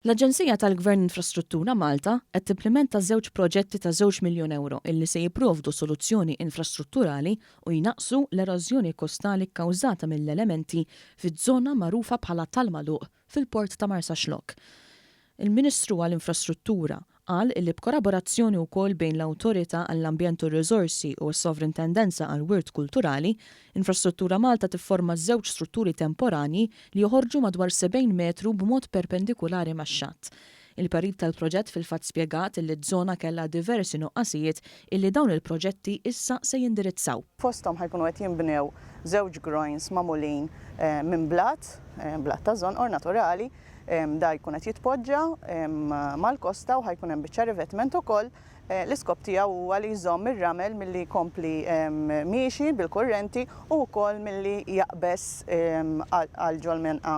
L-Aġenzija tal-Gvern Infrastruttura Malta qed timplimenta żewġ proġetti ta' żewġ miljun ewro illi se jipprovdu soluzzjoni infrastrutturali u jnaqqsu l-erożjoni kostali kkawżata mill-elementi fiż-żona magħrufa bħala Tal-Magħluq fil-Port ta' Marsaxlokk. Il-Ministru għall-Infrastruttura qal illi b'koraborazzjoni wkoll bejn l-Awtorità għall-Ambjent u r-Riżorsi u s-Sovrintendenza għall-Wirt Kulturali, Infrastruttura Malta tifforma żewġ strutturi temporanji li joħorġu madwar 70 metru b'mod perpendikulari max-xatt. Il-perit tal-proġett fil-fatt spjegat illi z-zona kellha diversi nuqqasijiet illi dawn il-proġetti issa se jindirizzaw. Fosthom ħa jkunu qed jinbnew żewġ groins magħmulin minn blat, blat ta' żonqor naturali, Da jkun qed jitpoġġa mal-kosta u ħa jkun hemm biċċa revetment ukoll. L-iskop tiegħu huwa li jżomm ir-ramel milli jkompli miexi bil-kurrenti u wkoll milli jaqbeż għal ġol-menqa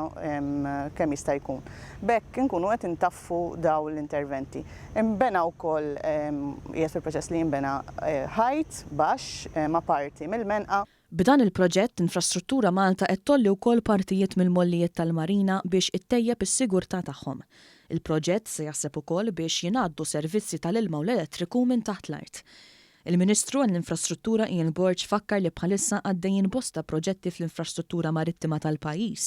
kemm jista' jkun. B'hekk inkunu qed intaffu dawn l-interventi. Inbena wkoll, qiegħed fil-proċess li jinbena ħajt baxx ma' parti mill-menqa. B'dan il-proġett, Infrastruttura Malta qed tgħolli wkoll partijiet mill-mollijiet tal-marina biex ittejjeb is-sigurtà tagħhom. Il-proġett se jaħseb ukoll biex jingħaddu servizzi tal-ilma u l-elettriku minn taħt l-art. Il-Ministru għall-Infrastruttura Ian Borg fakkar li bħalissa għaddejjin bosta proġetti fl-infrastruttura marittima tal-pajjiż.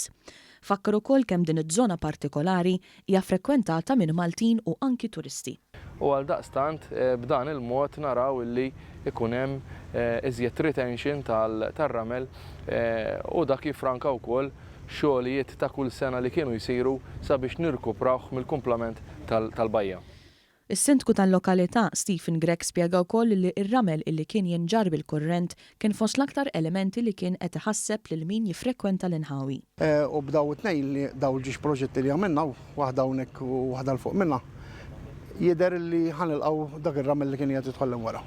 Fakkar ukoll kemm din iż-żona partikolari hija frekwentata minn Maltin u anki turisti. U għaldaqstant b'dan il-mod naraw illi jkun hemm iżjed retention tar-ramel u dak jiffranka wkoll xogħlijiet ta' kull sena li kienu jsiru sabiex nirkuprawh mill-kumplament tal-bajja. Is-Sindku tal-lokalità, Stephen Grech spjega wkoll li r-ramel illi kien jinġarr bil-kurrent kien fost l-aktar elementi li kien qed iħasseb lil min jiffrekwenta l-inħawi. U b'daw it-tnejn li daw il-ġiex proġetti li għamilna, waħda hawnhekk u waħda 'l fuq minnha, jidher li ħa nilqgħu dak ir-ramel li kien qiegħed jidħol hemm wara.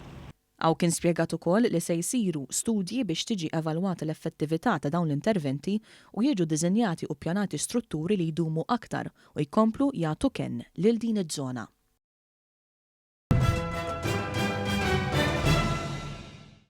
Hawn kien spjegat ukoll li se jsiru studji biex tiġi evalwata l-effettività ta' dawn l-interventi u jiġu diżinjati u ppjanati strutturi li jdumu aktar u jkomplu jagħtu kenn lil din iż-żona.